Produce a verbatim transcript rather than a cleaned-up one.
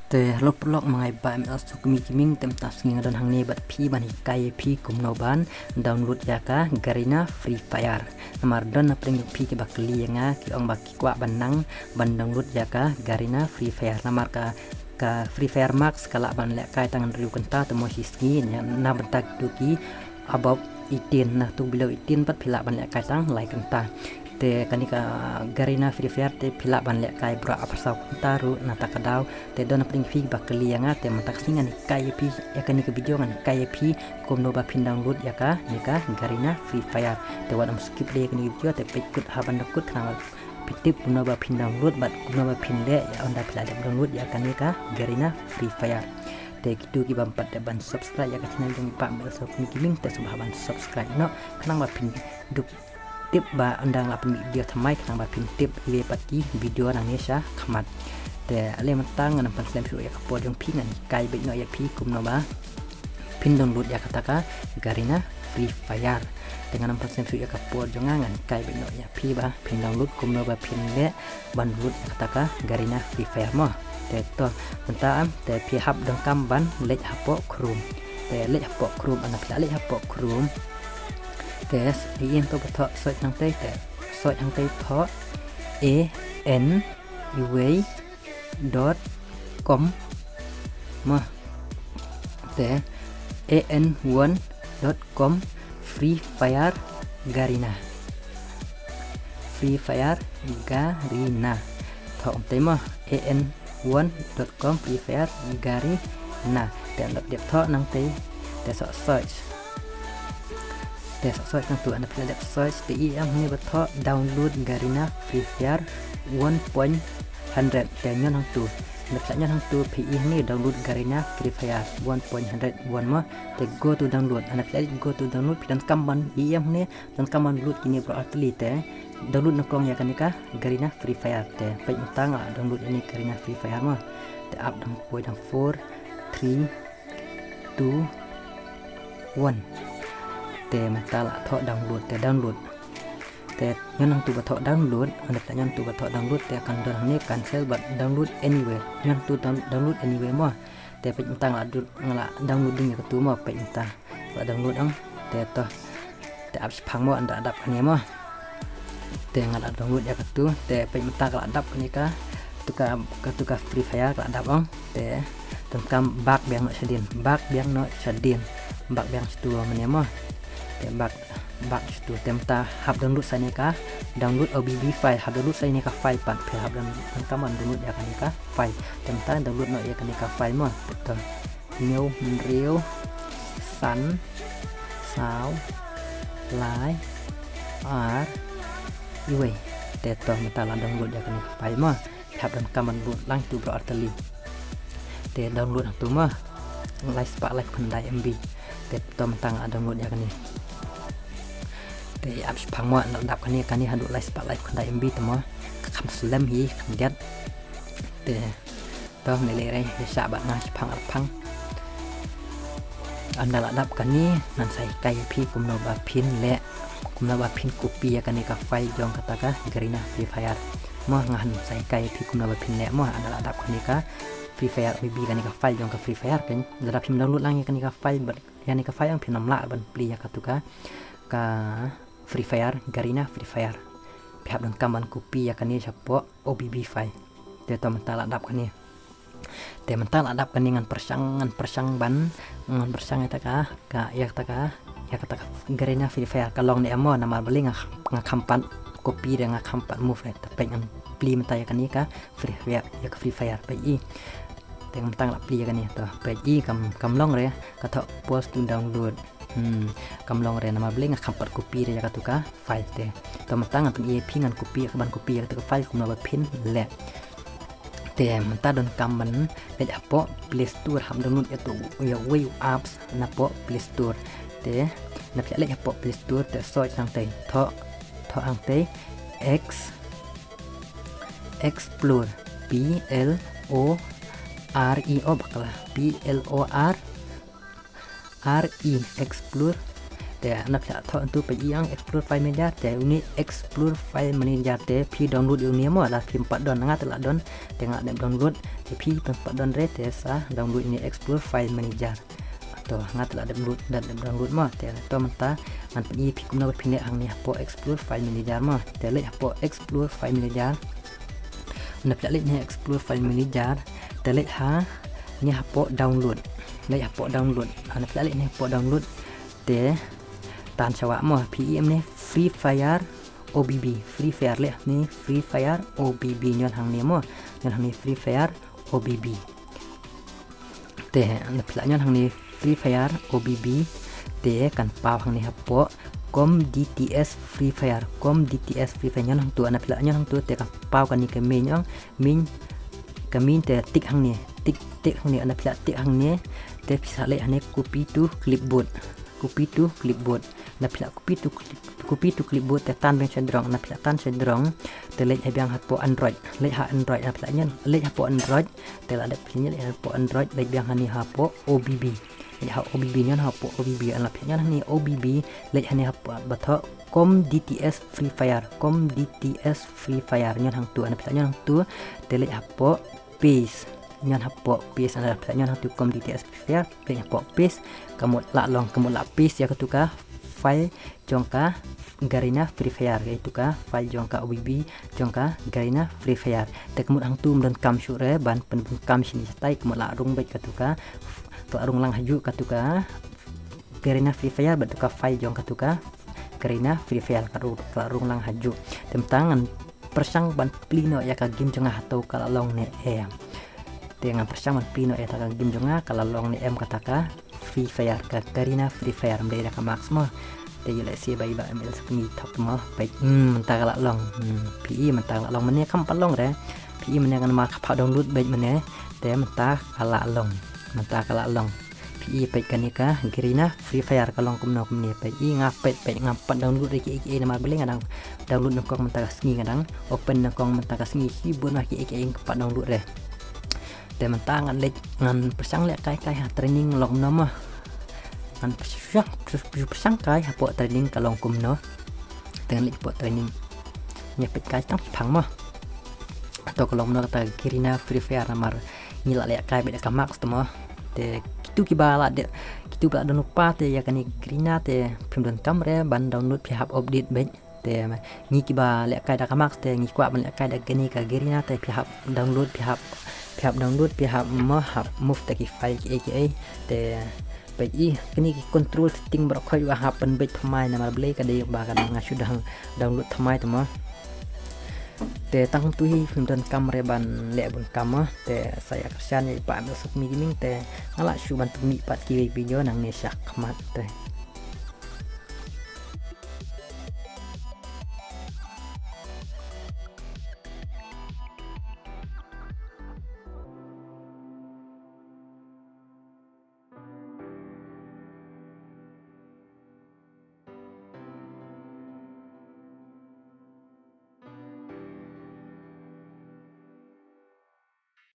Te hello paralok, ma nga i Bah M L Sukmi Gaming. Te mynta ka sngi nga don hangne bad phi ban hikai ïa phi kumno ban download ïa ka Garena Free Fire. Namar don na pdeng jong phi kiba kylli ïa nga, ki ong ba ki kwah ban nang ban download ïa ka Garena Free Fire. Namar ka, ka Free Fire Max ka lah ban lehkai tang hynriew kynta te mo shi sngi, na bynta kito ki above eighteen, na tu below eighteen pat phi lah ban lehkai tang lai kynta. Te kane ka Garena Free Fire te phi lah ban lehkai baroh arphew saw kynta ruh na kata ka daw. Te don na pdeng phi ba kylli ïa nga, te mynta ka sngi ngan hikai ïa phi, ïa kane ka video ngan hikai ïa phi kumno ba phin download ïa kane ka Garena Free Fire. Te wat ym skip de ïa kane ka video, te peit kut ha ban da kut khnang ba phin tip kumno ba phin download bad kumno ba phin leh ïa ynda phi la dep download ïa kane ka Garena Free Fire. Te kito ki bym pat dep ban subscribe ïa ka channel jong i Bah M L Sukmi Gaming, te sngewbha ban subscribe noh khnang ba phin dup tip ba ynda nga la pynmih video thymmai khnang ba phin tip iwei pat ki video nangne sha khmat. Te ale mynta ngan ym pynslem shuh ïa ka por jong phi, ngan hikai beit noh ïa phi kumno ba phin download ïa kata ka Garena Free Fire. Te ngan ym pynslem shuh ïa ka por jong nga, ngan hikai beit noh ïa phi ba phin download, kumno ba phin leh ban download ïa kata ka Garena Free Fire mo. Te to mynta am, te phi hap donkam ban leit hapoh Chrome. Te leit hapoh Chrome, ynda phi la leit hapoh Chrome, te ïa to ba thoh search hangtei, te search hangtei thoh A N iwei dot com mo. Te A N one dot com Free Fire Garena. Free Fire Garena. Thoh hangtei mo, A N one dot com Free Fire Garena. Te ynda dep thoh nangtei, te soh search. Te soh search nangtu, ynda phi la dep search te i hangne ba thoh download Garena Free Fire one point hundred, te ñion hangtu. Ynda phi la ñion hangtu phi i hangne download Garena Free Fire one point hundred one mo. Te go to download, ynda phi la go to download phi donkam ban i hangne, donkam ban download kine baroh artylli. Te download nyngkong ïa kane ka Garena Free Fire. Te peit mynta nga la download ïa kane Garena Free Fire mo. Te ap dang poi dang four, three, two, one. Te mynta la thoh download, te download. Te ñion hangtu ba thoh download, ynda la ñion hangtu ba thoh download, te kan don hangne cancel bad download anywhere. Ñion hangtu down-, download anywhere mo. Te peit mynta nga la du-, nga la download ding ïa katu mo, peit mynta. La download ang, te to. Te ap shaphang mo, ynda la dap kane mo. Te nga la download ïa katu, te peit mynta ka la dap kane ka, katu ka, katu ka Free Fire ka la dap ang. Te donkam back biang noh shadien, back biang noh shadien. Back biang shatu mane mo. Te back, back shatu, te mynta hap download sa ïa kane ka, download O B B file, hap download sa ïa kane ka file pat, phi hap down-, donkam ban download ïa kane ka file. Te mynta download noh ïa kane ka file mo. Te to. Hynñiew, hynriew, san, saw, lai, ar, iwei. Te to mynta la download ïa kane ka file mo. Te hap donkam ban download lang tu baroh artylli. Te download hangtu mo. Lai spah lai khyndai M B. Te to mynta nga la download ïa kane. Te ap shaphang mo, ynda la dap kane, kane haduh lai spah lai khyndai M B te mo. Ka kham slem hi khyndiat. Te to, ne leh re, ïa shah bad nga shaphang arphang. Ynda la dap kane, ngan sa hikai ïa phi kumno ba phin leh, kumno ba phin copy ïa kane ka file jong kata ka Garena Free Fire. Mo, ngan sa hikai ïa phi kumno ba phin leh mo, ynda la dap kane ka Free Fire O B B, kane ka file jong ka Free Fire kan. Lada phim download lang ïa kane ka file bad ïa kane ka file ang phin ym lah ban plie ïa katu ka, ka Free Fire, Garena Free Fire. Phi hap donkam ban copy ïa kane shapoh O B B file. Te to mynta la dap kane. Te mynta la dap kane, ngan pyrshang, ngan pyrshang ban, ngan pyrshang ïa kata ka, ka, ïa kata ka, ïa kata ka Garena Free Fire ka long ne em mo, namar balei nga, nga kham pat copy re, nga kham pat move re. Te peit ngan plie mynta ïa kane ka Free Fire, ïa ka Free Fire, peit i. Te mynta nga la plie ïa kane, to peit i, kam, kam long re, ka thoh pause to download. Hmm, kam long re namar balei nga kham pat copy re ïa katu ka file te. To mynta ngan pyni ïa phi ngan copy, ka ban copy ïa katu ka file kumno ba phin leh. Te mynta donkam ban leit hapoh Play Store, hap download ïa tu, ïa uwei u apps napoh Play Store. Te ynda phi leit hapoh Play Store te search hangtei, thoh, thoh hangtei X, Explore, P L O R E, oh bakla, P L O R R E, Explore, Te na phi la thoh hangtu peit ïa ong explore file manager, te uni explore file manager te phi download ïa uni mo, la phim pat don, nga te la don, te nga dep download, te phi phim pat don re te sa download uni explore file manager. To nga te la dep download, dep download mo, te to mynta ngan pyni ïa phi kumno ba phin leh hangne hapoh explore file manager mo, te leit hapoh explore file manager. Na phi la leit ne explore file manager, te leit ha ne hapoh download, leit hapoh download, na phi la leit ne hapoh download, te tan sha wah mo, phi ïohi em ne Free Fire O B B, Free Fire leh ne Free Fire O B B ñion hangne mo, ñion hangne Free Fire O B B. Te na phi la ñion hangne Free Fire O B B, te kan paw hangne hapoh com D T S Free Fire, com D T S Free Fire ñion hangtu, na phi la ñion hangtu te kan paw kane ka main ong, main, ka main te tick hangne, tick, tick hangne, na phi la tick hangne, te phi sa leit hangne copy to clipboard, copy to clipboard, na phi la copy to clip, copy to clipboard te tan biang sha jrong, na phi la tan sha jrong, te leit ha biang hapoh Android, leit ha Android, na phi la ñion, leit hapoh Android, te la dep phi ñion, leit hapoh Android, leit biang hangne hapoh O B B, leit ha O B B ñion hapoh O B B, na phi la ñion hangne O B B, leit hangne hapoh ba thoh com D T S Free Fire, com D T S Free Fire ñion hangtu, na phi la ñion hangtu, te leit hapoh paste, ñion hapoh paste, na phi la ñion hangtu com D T S Free Fire, leit hapoh paste, ka mut la long, ka mut la paste ïa katu ka file jong ka Garena Free Fire, katu ka file jong ka O B B jong ka Garena Free Fire. Te ka mut hangtu ym don kam shuh re ban pynbun kam shane shatai, ka mut la rung beit katu ka, ka la rung lang hajuh katu ka Garena Free Fire bad tu ka file jong katu ka Garena Free Fire ka ru-, ka la rung lang hajuh. Te mynta ngan pyrshang ban plie noh ïa ka game jong nga hato ka la long ne em. Te ngan pyrshang ban plie noh ïa ka game jong nga ka la long ne em kata ka Free Fire, ka Garena Free Fire, ym dei da ka Max mo. Te ïa leh se ba i Bah M L Sukmi thok mo, peit, hmm, mynta ka la long. Hmm, phi i mynta ka la long, mynne kam pat long re. Phi i mynne ngan ma ka pha download beit mynne. Te mynta ka la long. Mynta ka la long. Phi i peit kane ka Garena Free Fire ka long kumno kumne, peit i nga peit, peit ngam pat download re kiei kiei namar balei nga dang download nyngkong mynta ka sngi, nga dang open nyngkong mynta ka sngi, shibun ma kiei kiei ngam pat download re. Te mynta ngan leit, ngan pyrshang lehkai kai ha training long kumno mo. Ngan pyrshang, pyrshang kai hapoh training ka long kumno. Te ngan leit hapoh training. Ïa peit kai tang shipang mo. To ka long kumno kata Garena Free Fire namar ngi la lehkai beit da ka Max te mo. Te kitu kiba la dep, kitu ba la don lypa te ïa kane Garena te phim don kam re ban download, phi hap update beit. Te ngi kiba lehkai da ka Max te ngi kwah ban lehkai da kane ka Garena te phi hap download, phi hap, phi hap download, phi hap mo, hap move da ki file kiei kiei. Te peit i kine ki control setting baroh khoit ba hap pynbeit thymmai namar balei ka dei ba ka dang, nga shu dang download thymmai te mo. Te tang tu hi phim don kam re ban leh bun kam mo. Te sa ïa kyrshan ïa i Bah M L Sukmi Gaming te nga lah shuh ban pynmih pat kiwei video nangne shakhmat te.